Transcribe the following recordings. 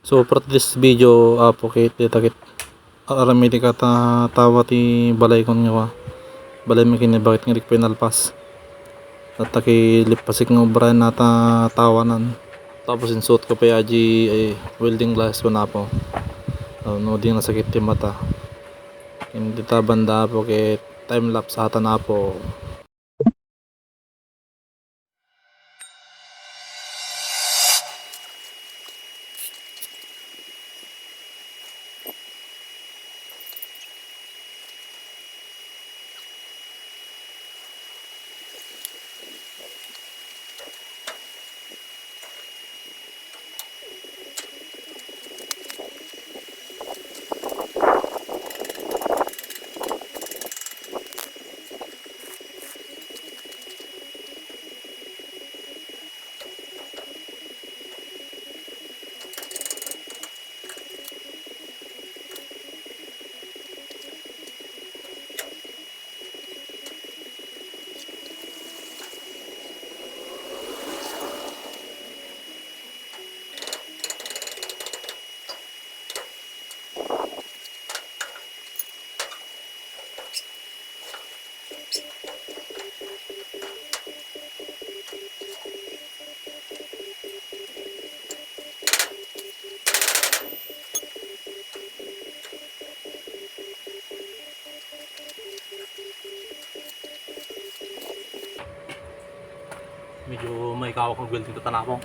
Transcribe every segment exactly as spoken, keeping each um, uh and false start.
So, for this video, Apo, ket dita ket aramidek a ta-, tawa ti balaykon nga wa. Balay mi kinibakit nga di ko pinalpas. Dita ket lipasek nga obraen na ta tawanan. Tapos insuot ko pay adi, eh, welding glasses ko na, Apo. Ah, no, di nasakit ti mata. Indi ta banda, Apo, ket time lapse ata na, Apo. Medyo maikawak ang welding ta, Apo.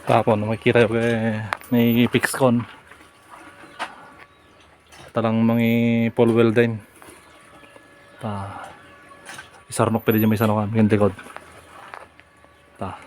Tapon, makikita yu, eh, may fix kon. Talang mangi-full welding. Ta, isarnok pwede dyan may sanukan, yung likod. Ta.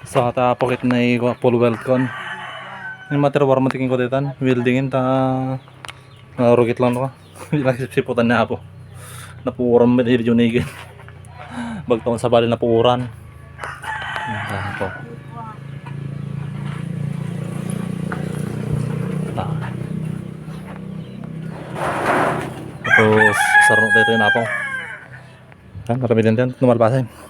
So, ta, pokit na i-, full weld kon. Yung mater, war mo tiking ko ditan, weldingin ta, narugit lang ko. Hindi lang sipsiputan na po. Napuuran mo, hindi nigin. Bagtong sa bali napuuran. Ayan po. Ta. Tapos, sarno tayo ito yung apong. Yan, marami din dyan. Tumalpasin.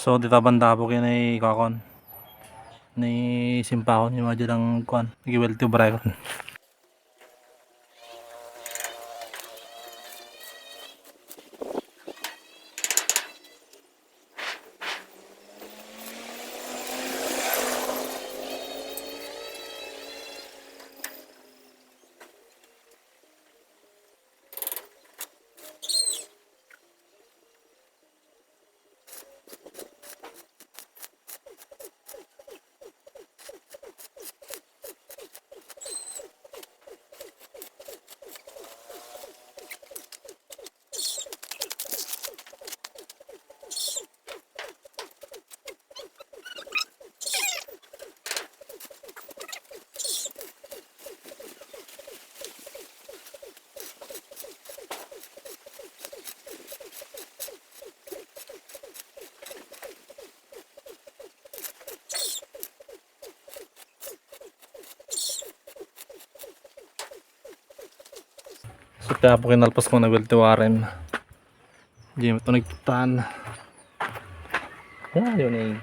So, dita banda po kayo ni kuakon. Ni simpakon yung mga dyan ang kuan. Nag-weld to brekon. So, kaya po kinalpas ko na weld ti warem. Di mo ito nagputan. Yan, yun eh.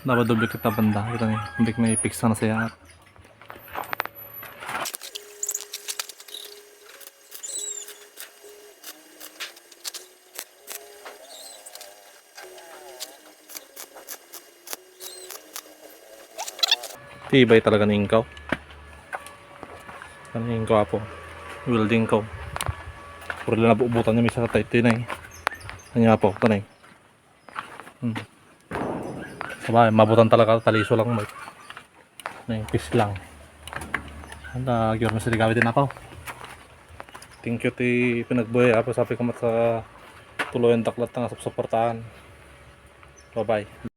Dapat doble kita banda. Kita ni, hindi ko na ipiksa na saya. Tibay talaga ni ingkaw. Ano ni ingkaw, apo? Welding ko. Puro lang nabubutan niya, may sakit tayo, tinay. Ano niya, apo? Tanay. Hmm. Sabay, mabutan talaga, taliso lang, may. Naimpis lang. Anda, gyud mo sa ligawit din, apo. Thank you ti pinagbuhay, apo, sabi ko mat sa tuloy ang daklat nga supsuportahan. Bye-bye.